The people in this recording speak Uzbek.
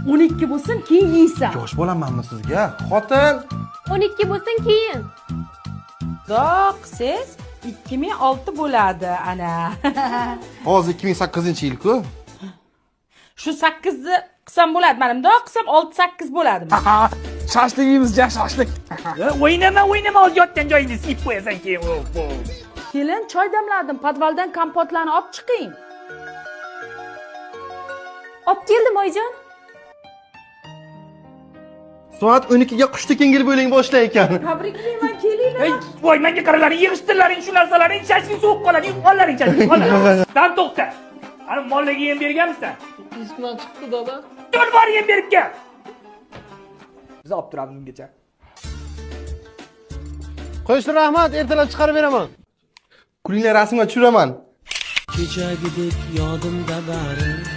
12 bo'lsin, keyin yeysan. Yosh bo'lamanmi sizga? Xotin. 12 bo'lsin, keyin. Xudo qilsangiz 2006 bo'ladi ana. Hozir 2008-yil-ku. Shu 8 ni qilsam bo'ladi, mana bundoq qilsam 6 8 bo'ladimi? Shashlik yeymiz, ja, shashlik. O'ynama, o'ynama, hozir yotgan joyingda siyib qo'yasan keyin. Kelin, choy damladim, podvaldan kompotlarni olib chiqing. Olib keldim, oyijon. Soat 12 ga qushni kengil bo'ling boshlar ekan. Tabriklayman, kelinglar. Ey, voy, menga qaralaring, yig'ishtirlaring shu narsalaring, shashlik sovuq qoladi, ollaring shashlik, ollaring. Dan to'xta. Ana mollarga yem berganmisan? Esimdan chiqdi, dada. Tur, bor, yem berib kel. Biz olib turamiz ungacha. Qo'shni, rahmat, ertalab chiqarib beraman. Kulinglar, rasmga tushiraman. Kechagidek yodimda bari.